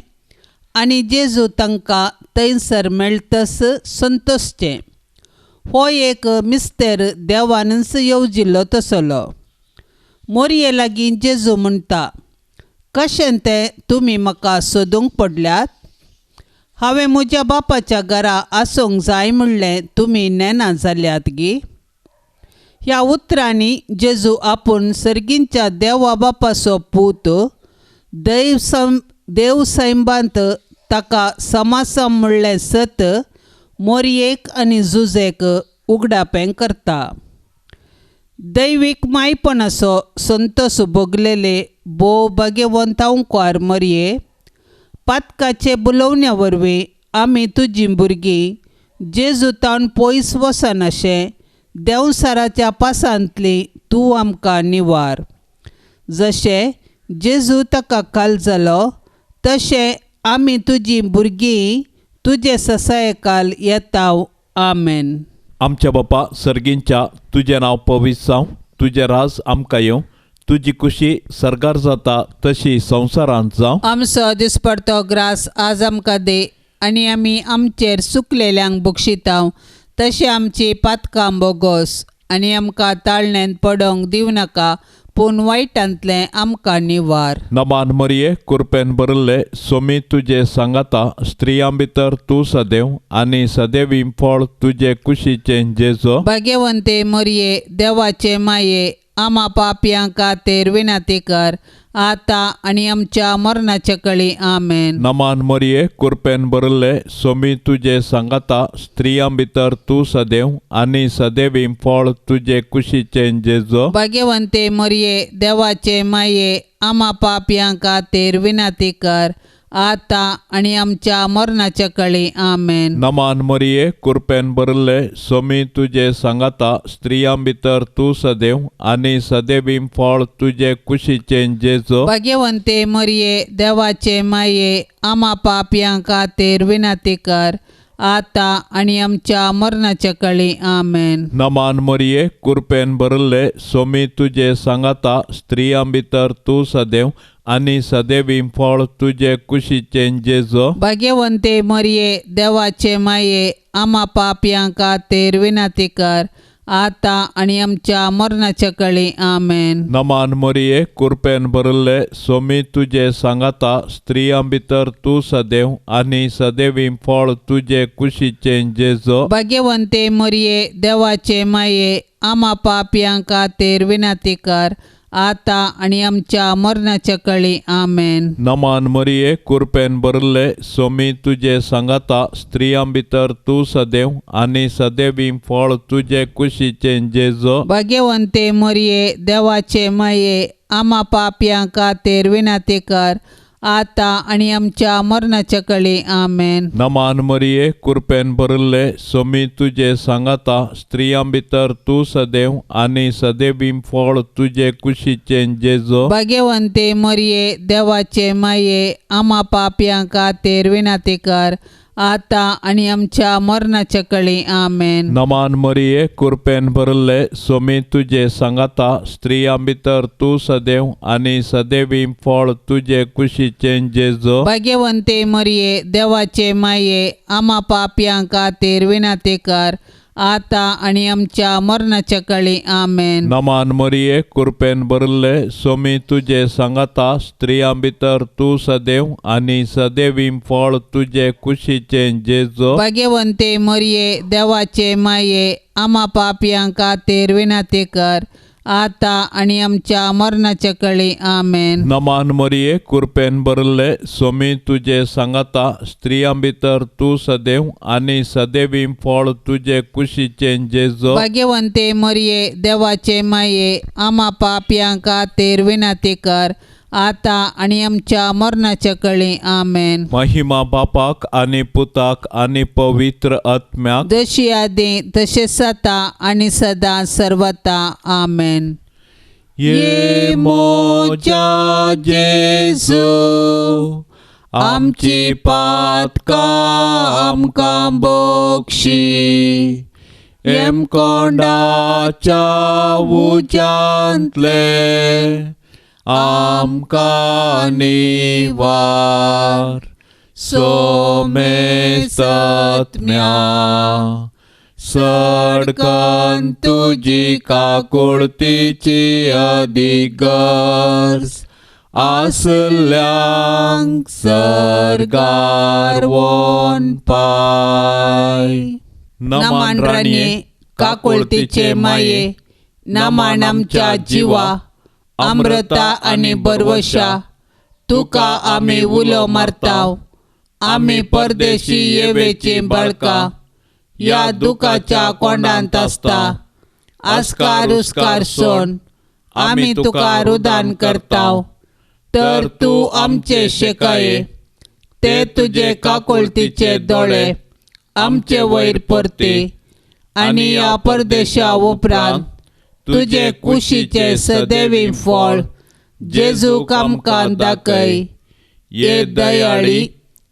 आनी जेजू तांकां थंयसर मेळटस संतोशचें. हो एक मिस्तेर देवानच येवजिल्लो तसलो. मोरये लागीं जेजू म्हणटा, कशें तें तुमी म्हाका सोदूंक पडल्यात? हांवें म्हज्या बापाच्या घरा आसूंक जाय म्हणलें तुमी नेना जाल्यात गी? ह्या उतरांनी जेजू आपूण सर्गींच्या देवा बापाचो पूत देव सैंबांत ताका समासम म्हणलें सत मोरयेक आनी जुजेक उगडापें करता. दैवीक मायपणाचो संतोस भोगलेले भोव भाग्यवंत अंकुर मोरये, पातकाचे बुलोवण्या वरवीं आमी तुजीं भुरगीं जेजूतान पयस वचनाशें देंवसाराच्या पासांतली तूं आमकां निवार. जशें जेजू ताका काल जालो तशें आमी तुजीं भुरगीं तुजे ससायकाल येताव. आमेन. आमच्या बापा सर्गींच्या तुजें नांव पवित्र जावं, तुजें राज आमकां येवं, तुजी खुशी सर्गार जाता तशी संवसारांत जावं. आमचो दिसपडतो ग्रास आज आमकां दी आनी आमी आमचेर सुकलेल्यांक बक्षिताव तशें आमची पातकां बोगोस आनी आमकां ताळण्यांत पडोंक दिवं नाका पूण वायटांतलें आमकां निवार. नमान मरिये कुरपेन भरिल्ले सोमी तुजे सांगाता, स्त्रियां भितर तूं सदैव आनी सदैवी फळ तुजे कुशीचें जेजो. भाग्यवंते मरिये देवाचे माये आमा पापयां खातीर विनंती कर आतां आनी आमच्या मरणाच्या कळी. आमेन. नमान मरिये, कृपेन भरिल्ले, सोमी तुजे सांगाता, स्त्रियां भितर तूं सदैव आनी सदैवी फळ तुजे कुशीचें जेजो. भाग्यवंते मरिये, देवाचे माये, आमा पापयां खातीर विनंती कर, आतां आनी आमच्या मरणाच्या कळी. आमेन. नमान मरिये, कृपेन भरिल्ले, सोमी तुजे सांगाता, स्त्रियां भितर तूं सदैव आनी सदैवी फळ तुजे कुशीचें जेजो. भाग्यवंते मरिये, देवाचे माये, आमा पापयां खातीर विनंती कर, आतां आनी आमच्या मरणाच्या कळी. आमेन. नमान मरिये, कृपेन भरिल्ले, सोमी तुजे सांगाता, स्त्रियां भितर तूं सदैव आनी सदैवी फळ तुजे कुशीचें जेजो. भाग्यवंते मरिये, देवाचे माये, आमा पापयां खातीर विनंती कर, आतां आनी आमच्या मरणाच्या कळी. आमेन. नमान मरिये, कृपेन भरिल्ले, सोमी तुजे सांगाता, स्त्रियां भितर तूं सदैव आनी सदैवी फळ तुजे कुशीचें जेजो. भाग्यवंते मरिये, देवाचे माये, आमा पापयां खातीर विनंती कर, आतां आनी आमच्या मरणाच्या कळी. आमेन. नमान मरिये, कृपेन भरिल्ले, सोमी तुजे सांगाता, स्त्रियां भितर तूं सदैव आनी सदैवी फळ तुजे कुशीचें जेजो. भाग्यवंते मरिये, देवाचे माये, आमा पापयां खातीर विनंती कर, आतां आनी आमच्या मरणाच्या कळी. आमेन. नमान मरिये, कृपेन भरिल्ले, सोमी तुजे सांगाता, स्त्रियां भितर तूं सदैव आनी सदैवी फळ तुजे कुशीचें जेजो. भाग्यवंते मरिये, देवाचे माये, आमा पापयां खातीर विनंती कर, आतां आनी आमच्या मरणाच्या कळी. आमेन. नमान मरिये, कृपेन भरिल्ले, सोमी तुजे सांगाता, स्त्रियां भितर तूं सदैव आनी सदैवी फळ तुजे कुशीचें जेजो. भाग्यवंते मरिये, देवाचे माये, आमा पापयां खातीर विनंती कर, आतां आनी आमच्या मरणाच्या कळी. आमेन. नमान मरिये, कृपेन भरिल्ले, सोमी तुजे सांगाता, स्त्रियां भितर तूं सदैव आनी सदैवी फळ तुजे कुशीचें जेजो. भाग्यवंते मरिये, देवाचे माये, आमा पापयां खातीर विनंती कर, आतां आनी आमच्या मरणाच्या कळी. आमेन. नमान मरिये, कृपेन भरिल्ले, सोमी तुजे सांगाता, स्त्रियां भितर तूं सदैव आनी सदैवी फळ तुजे कुशीचें जेजो. भाग्यवंते मरिये, देवाचे माये, आमा पापयां खातीर विनंती कर, आतां आनी आमच्या मरणाच्या कळी. आमेन. महिमा बापाक आनी पुताक आनी पवित्र आत्म्याक, जशी आदी तशें आतां आनी सदां सर्वता. आमेन. ये मोजा जेजू, आमची पातकां आमकां बक्षी, हेमकोंडाच्या उज्यांतले आमकां निवार. सोमेसत्म्या सडकन तुजी काकुळतीची अधिगर्ज आसल्यांक सर्गार वोन पाय. नमान राणये, काकुळतीचे माये, नमान आमच्या जिवा, अमृता आनी बरवशा, तुका आमी उलो मारताव. आमी परदेशी येवेची बाळकां, ह्या दुखाच्या कोंडांत आसता. आस्कार उस्कार सोड, आमी तुका रुदान करताव, तर तूं आमचे शेकाये. ते तुजे काकुळतीचे दोळे आमचे वयर परते, आनी ह्या परदेशा उपरांत तुजे कुशीचे सदैवी फळ जेजूक आमकां दाखय. ये दयाळी,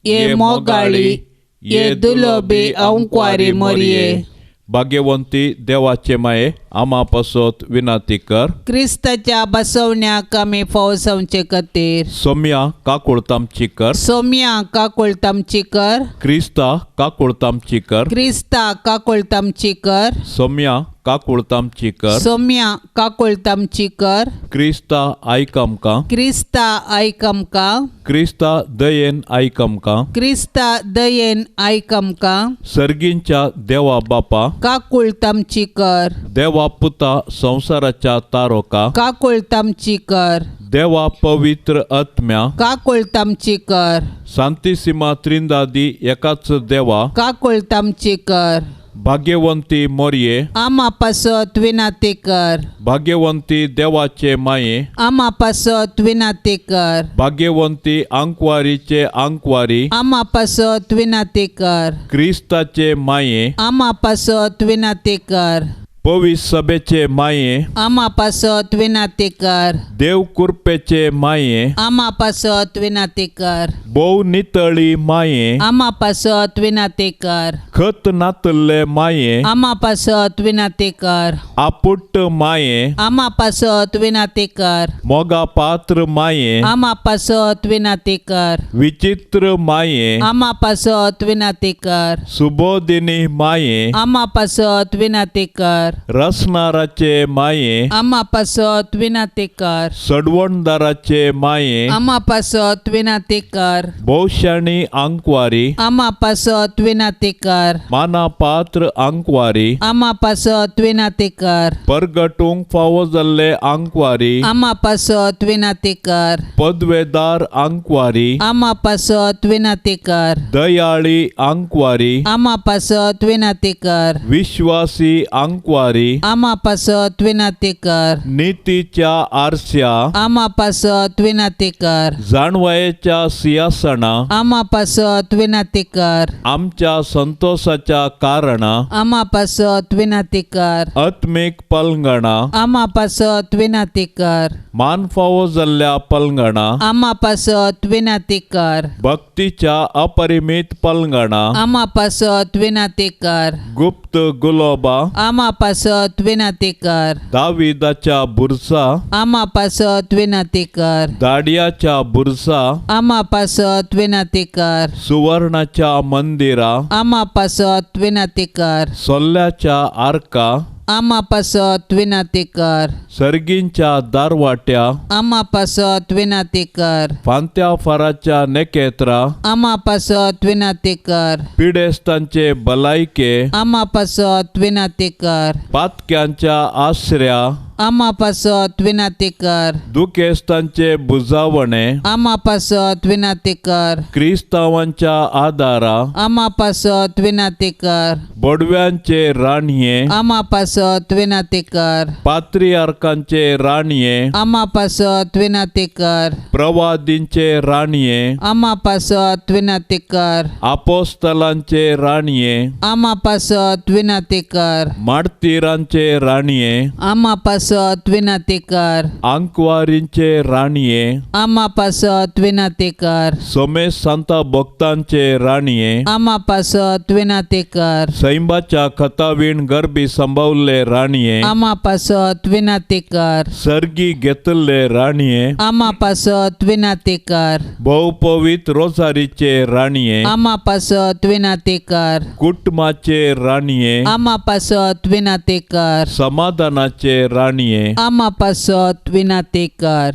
ये मोगाळी, ये दुलोबी अंकवारी मरिये. भाग्यवंती देवाचे माये, आमा पासत विनंती कर. क्रिस्ताच्या बसवण्याक आमी फौसवचे खातीर. सोम्या काकुळतामची कर. सोम्या काकुळतामची कर. क्रिस्ता काकुळतामची कर. क्रिस्ता काकुळतामची कर. सोम्या काकुळतामची कर. सोम्या काकुळतामची कर. क्रिस्ता आयक आमकां. क्रिस्ता आयक आमकां. क्रिस्ता दयेन आयक आमकां. क्रिस्ता दयेन आयक आमकां. सर्गींच्या देवा बापा काकुळतामची कर. देवा पुता संवसाराच्या तारोका काकुळतामची कर. देवा पवित्र आत्म्या काकुळट आमची कर. सांतिसिमा त्रिंदादी एकाच देवा काकुळट आमची कर. भाग्यवंती मोरये आमा पासत विनाती कर. भाग्यवंती देवाचे माये आमा पासत विनाती कर. भाग्यवंती आंकवारीचे आंकवारी आमा पासत विनाती कर. क्रिस्ताचे माये आमा पासत विनाती कर. पवित्र सभेचे माये आमा पासत विनाती कर. देव कृपेचे माये आमा पासत विनाती कर. भोव नितळी माये आमा पासत विनाती कर. खत नातल्ले माये आमा पासत विनाती कर. आपुट्ट माये आमा पासत विनाती कर. मोगा पात्र माये आमा पासत विनाती कर. विचित्र माये आमा पासत विनाती कर. सुबोधिनी माये आमा पासत विनाती कर. रसनाराचे माये आमा पासत विनाती कर. सडवणदाराचे माये आमा पासत विनाती कर. भोवशाणी आंकवारी आमा पासत विनाती कर. माना पात्र आंकवारी आमा पासत विनाती कर. परगटूंक फावो जाल्ले आंकवारी आमा पासत विनाती कर. पदवेदार आंकवारी आमा पासत विनाती कर. दयाळी आंकवारी आमा पासत विनाती कर. विश्वासी आंकवारी आमा पासत विनाती कर. नितीच्या आरस्या आमा पासत विनाती कर. जाणवायेच्या सिंहासना आमा पासत विनाती कर. आमच्या संतोषाच्या कारणा आमा पासत विनाती कर. आत्मीक पलंगणा आमा पासत विनाती कर. मान फावो जाल्ल्या पलंगणा आमा पासत विनाती कर. भक्तीच्या अपरिमित पलंगणा आमा पासत विनाती कर. गुप्त गुलोबा आमा पासत विनाती कर. दाविदाच्या बुरसा आमा पासत विनाती कर. दाडियाच्या बुरसा आमा पासत विनाती कर. सुवर्णाच्या मंदिरा आमा पासत विनाती कर. सोल्ल्याच्या आर्का आमा पासत विनाती कर. सर्गींच्या दारवाट्या आमा पासत विनाती कर. फांत्या फाराच्या नेकेत्रा आमा पासत विनाती कर. पिडेस्तांचे भलायके आमा पासत विनाती कर. पातक्यांच्या आसऱ्या आमा पासत विनाती कर. दुखेस्तांचे बुजावणे आमा पासत विनाती कर. क्रिस्तावांच्या आदारा आमा पासत विनाती कर. बोडव्यांचे राणये आमा पासत विनाती कर. पात्रियार्कांचे राणये आमा पासत विनाती कर. प्रवादींचे राणये आमा पासत विनाती कर. आपोस्तलांचे राणये आमा पासत विनाती कर. मार्तीरांचे राणये आमा पासत विनाती कर. आंकवारींचे राणये आमा पासत विनाती कर. सोमेश सांता भक्तांचे राणये आमा पासत विनाती कर. सैंबाच्या खतावीण गरबी संभवल्ले राणये आमा पासत विनाती कर. सर्गी घेतल्ले राणये आमा पासत विनाती कर. भोवपवित रोजारीचे राणये आमा पासत विनाती कर. कुटुंबाचे राणये आमा पासत विनाती कर. समाधानाचे राणये आमा पासत विनाती कर.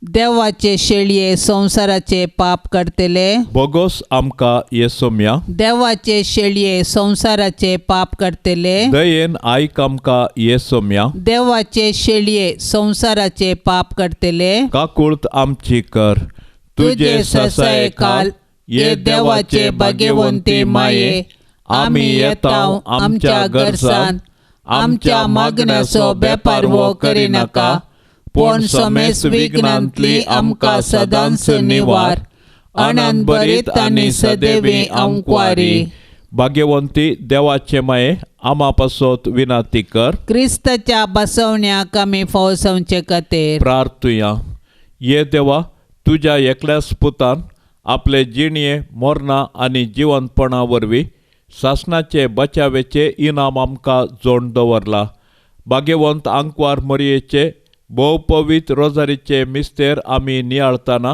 देवाचे शेळये संवसाराचे पाप करतले बोगोस आमकां येसोम्या देवाचे शेळये संवसाराचे पाप करतले दयेन आयक आमकां येसोम्या देवाचे शेळये संवसाराचे पाप करतले काकुळत आमची कर. तुजे ससायकाल ये देवाचे भाग्यवंती माये आमी येता आमच्या गरजान आमच्या मागण्याचो बेपारवो करिनाका पूण समेस विघ्नांतली आमकां सदांच निवार. आनंद बरीत आनी सदैवी आमकवारी. भाग्यवंती देवाचे माये आमा पासत विनाती कर. क्रिस्ताच्या बसवण्याक आमी फौसवचे खातीर प्रार्थुया. ये देवा तुज्या एकल्याच पुतान आपले जिणये मरणां आनी जिवंतपणा वरवीं सासणाचे बचावेचे इनाम आमकां जोड दवरला. भाग्यवंत आंकवार मरयेचे भोवपवीत रोजारीचे मिस्तेर आमी नियाळतना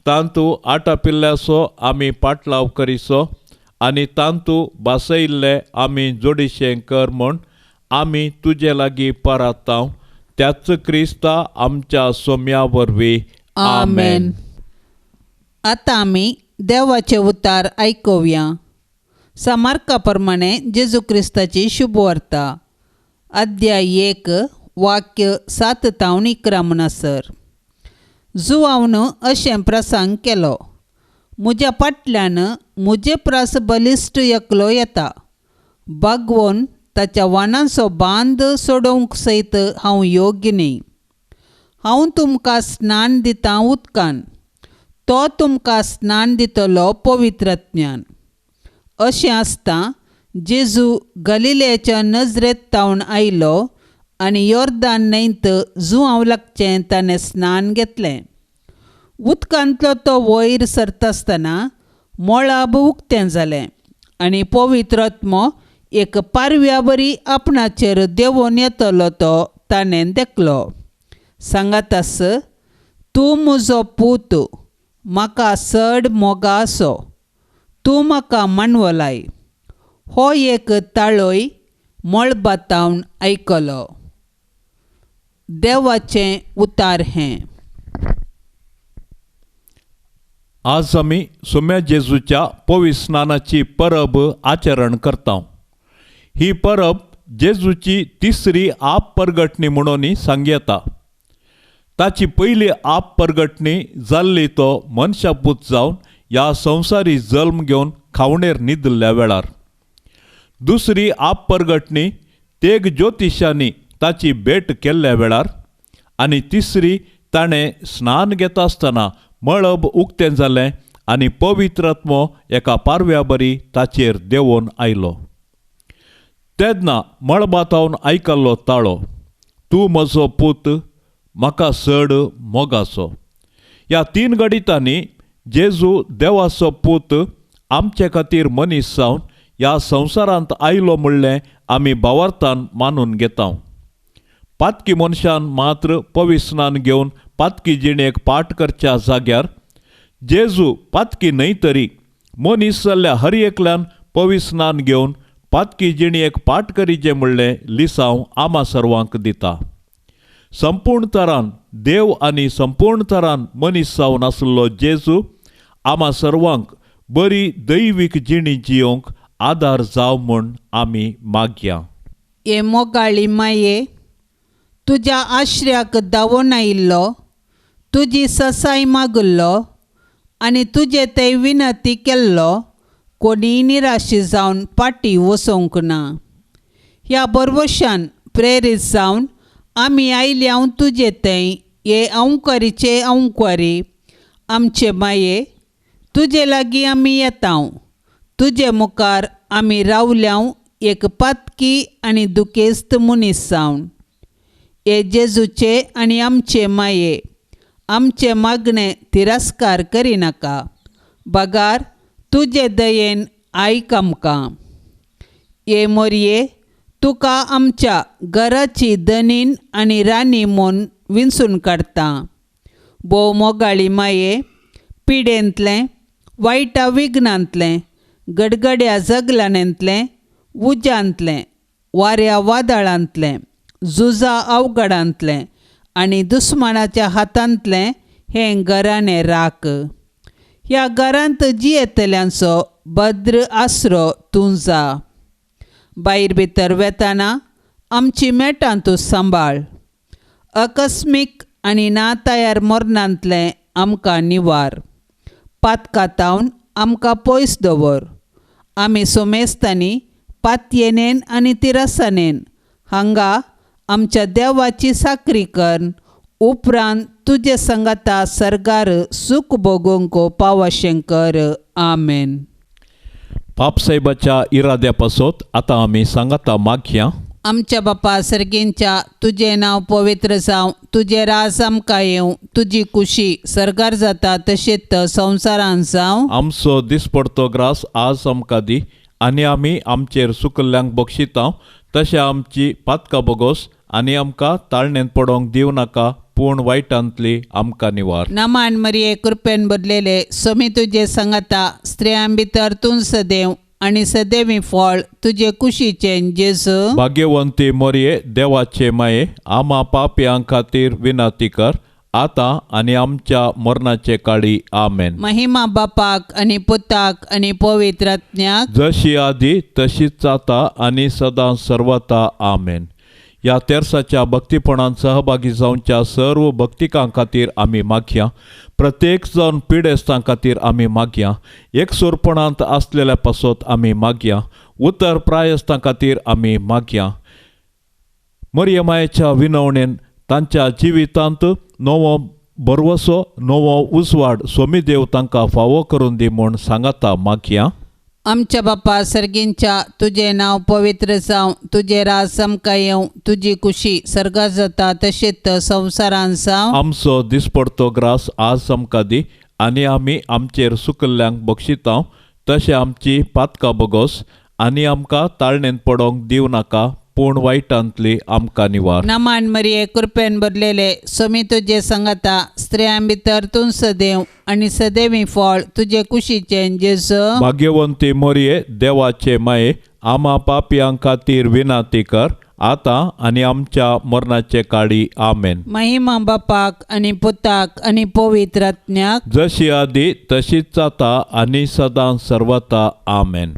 तांतू आटापिल्ल्याचो आमी पाटलाव करिसो आनी तांतू भासयिल्ले आमी जोडिशें कर म्हूण आमी तुजे लागीं परातांव त्याच क्रिस्ता आमच्या सोम्या वरवीं. आमेन. आतां आमी देवाचे उतार आयकुया. सामार्का प्रमाणे जेजू क्रिस्ताची शुभवार्ता अध्याय 1 वाक्य 7 तावन 11 म्हणसर. जुवावन अशें प्रसंग केलो, म्हज्या फाटल्यान म्हजे परस बलिश्ट एकलो येता, बागवोन ताच्या वानांचो बांद सोडोवंक सयत हांव योग्य न्ही. हांव तुमकां स्नान दितां उदकान, तो तुमकां स्नान दितलो पवित्रज्ञान. अशें आसता जेजू गलिलेच्या नजरेंत तावन आयलो आनी योर्दान न्हंयत जुवांव लागचें ताणें स्नान घेतलें. उदकांतलो तो वयर सरतासतना मळब उक्तें जालें आनी पवित्र आत्मो एक पारव्या बरी आपणाचेर देंवोन येतलो तो ताणें देखलो. सांगातास, तूं म्हजो पूत, म्हाका चड मोगा आसो, तूं म्हाका मानवलाय. हो एक ताळोय मळबातावन आयकलो. देवाचें उतार हें. आज आमी सुम्या जेजूच्या पवित्र स्नानाची परब आचरण करता. ही परब जेजूची तिसरी आप परगटणी म्हणून सांगता. ताची पयली आप परगटणी जाल्ली तो मनशापूत जावन ह्या संवसारी जल्म घेवन खावणेर न्हिदल्ल्या वेळार. दुसरी आप परगटणी तेग ज्योतिशांनी ताची भेट केल्ल्या वेळार आनी तिसरी ताणें स्नान घेता आसतना मळब उक्तें जालें आनी पवित्र आत्मो एका पारव्या बरी ताचेर देंवोन आयलो. तेन्ना मळबातावन आयकल्लो ताळो, तूं म्हजो पूत, म्हाका चड मोगाचो. ह्या तीन घडितांनी जेजू देवाचो पूत आमचे खातीर मनीस जावन ह्या संवसारांत आयलो म्हणलें आमी भावार्थान मानून घेता. पातकी मनशान मात्र पवित्र स्नान घेवन पातकी जिणेक पाठ करच्या जाग्यार जेजू पातकी न्हय तरी मनीस जाल्ल्या हर एकल्यान पवित्र स्नान घेवन पातकी जिणेक पाठ करीचें म्हणलें लिसांव आमा सर्वांक दिता. संपूर्ण तरान देव आनी संपूर्ण तरान मनीस जावन आशिल्लो जेजू आमा सर्वांक बरी दैवीक जिणी जियोंक आदार जाव म्हूण आमी मागया. हे मोगाळी माये, तुज्या आश्र्याक धांवून आयिल्लो, तुजी ससाय मागिल्लो आनी तुजे ते विनंती केल्लो कोणीय निराशी जावन फाटीं वचोंक ना. ह्या बरवशान प्रेरीत जावन आमी आयल्या तुजे थंय हे अंवकारीचे अंवकारी आमचे माये, तुजे लागीं आमी येता, तुजे मुखार आमी रावल्या एक पातकी आनी दुखेस्त मनीस जावन. हे जेजूचे आनी आमचे माये, आमचे मागणे तिरस्कार करिनाका, बगार तुजे दयेन आयक आमकां. हे मोरये, तुका आमच्या घराची धनीन आनी राणी म्हूण विंचून काडटा. भोव मोगाळी माये, पिडेंतलें, वायटा विघ्नांतलें, गडगड्या जगलानेंतलें, उज्यांतलें, वाऱ्या वादळांतलें, झुजा अवघडांतलें आनी दुस्मानाच्या हातांतलें हें घराणें राख. ह्या घरांत जियेतल्यांचो भद्र आसरो तूं जा. भायर भितर वेताना आमची मेटां तूं सांबाळ. अकस्मीक आनी ना तयार मरणांतलें आमकां निवार. पातकातावन आमकां पयस दवर. आमी सोमेस्तांनी पातयेनेन आनी तिरसनेन हांगा आमच्या देवाची साकरी कर उपरांत तुजे संगाता सर्गार सूख भोगूंक पावशें कर. आमेन. बापसाहेबाच्या इराद्या पासत आतां आमी सांगाता मागया. आमच्या बापा सर्गींच्या, तुजें नांव पवित्र जावं, तुजें राज आमकां येवं, तुजी कुशी सर्गार जाता तशेंच संवसारांत जावं. आमचो दिसपडतो ग्रास आज आमकां दी आनी आमी आमचेर सुकल्ल्यांक बक्षिता तशें आमची पातकां बोगोस आनी आमकां ताळणेंत पडोवंक दिवं नाका, पूण वायटांतली आमकां निवार. नमान मरिये, कृपेन भरलेले, स्वामी तुजे संगाता, स्त्रियां भितर तूं सदैव आनी सदैवी फळ तुजे कुशीचें जेजू. भाग्यवंती मोरये, देवाचे माये, आमा पापयां खातीर विनंती कर आतां आनी आमच्या मरणाचे काळी. आमेन. महिमा बापाक आनी पुताक आनी पवित्र आत्म्याक, जशी आदी तशीच जाता आनी सदां सर्वता. आमेन. ह्या तेर्साच्या भक्तीपणान सहभागी जावच्या सर्व भक्तिकां खातीर आमी मागया. प्रत्येक जावन पिडेस्तां खातीर आमी मागया. एकसुरपणांत आसलेल्या पासत आमी मागया. उतर प्रायस्तां खातीर आमी मागया. मरियमायेच्या विनवणेन तांच्या जिवितांत नवो भरवसो नवो उजवाड सोमीदेव तांकां फावो करून दी म्हूण सांगाता मागया. आमच्या बापा सर्गींच्या तुजें नांव पवित्र जावं, तुजें राज आमकां येवं, तुजी कुशी सर्गात जाता तशेंच संवसारान जावं. आमचो दिसपडतो ग्रास आज आमकां दी आनी आमी आमचेर सुकल्ल्यांक बक्षितांव तशें आमची पातकां बगोस आनी आमकां ताळणेंत पडोंक दिवं नाका पूण वायटांतली आमकां निवार. नमान मरिये कृपेन भरलेले सोमी तुजे सांगाता, स्त्रियां भितर तूं सदैव आनी सदैवी फळ तुजे कुशीचें जेजू. भाग्यवंती मरिये देवाचे माये आमा पापयां खातीर विनाती कर आतां आनी आमच्या मरणाचे काळी. आमेन. महिमा बापाक आनी पुताक आनी पवित्र आत्म्याक, जशी आदी तशीच जाता आनी सदां सर्वता. आमेन.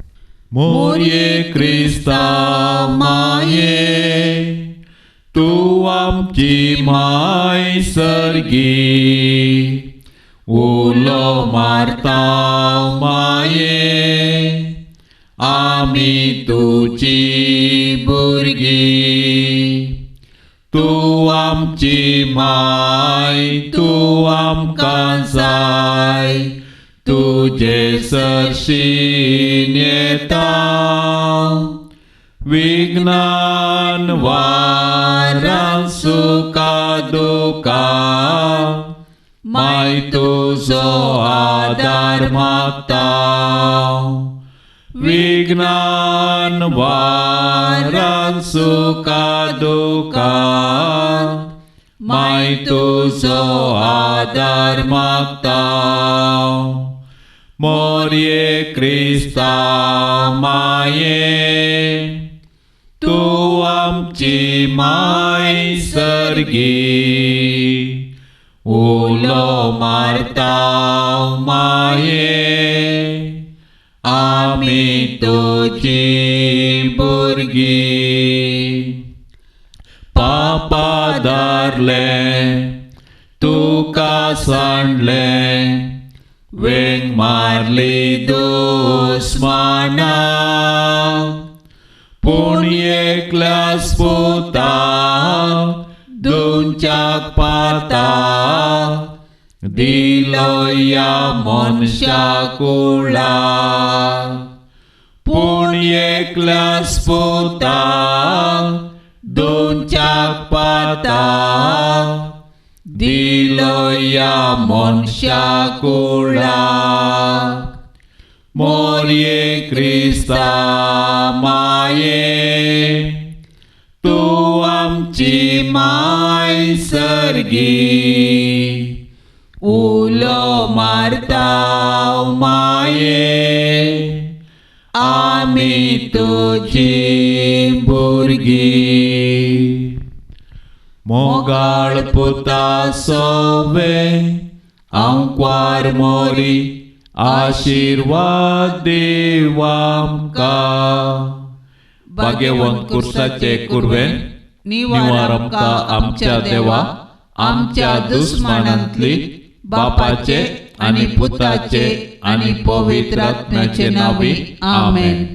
मोरये क्रिस्ता माये तूं आमची माय सर्गी, उलो मारता माये आमी तुजी भुरगीं. तूं आमची माय तूं आमकां जाय, तुजे सरशीं येता विज्ञान वारां सुखा दुखा माय तुजो आदार मागता. विज्ञान वारां सुखा दुखा माय तुजो आदार मागता. मोरये क्रिस्ता माये तूं आमची माय सर्गी, उलो मारता माये आमी तुजी भुरगीं. पापा धरलें तुका सांडलें, वेंग मारली दुस्माना, पूण एकल्याच पुता दोनच्याक पाता दिलो ह्या मनशा कुळा. पूण एकल्याच पुता दोनच्याक पाता दिलो ह्या मनशा कुळा. मोरये क्रिस्ता माये तूं आमची माय सर्गी, उलो मारता माये आमी तुजी भुरगीं. मोगाळ पुता सोवे आंकवार मोरी आशिर्वाद देव आमकां. भाग्यवंत कुर्साचे कुर्वेन निवार आमकां आमच्या देवा आमच्या दुस्मानांतली बापाचे आनी पुताचे आनी पवित्र आत्म्याचे नांवी. आमेन.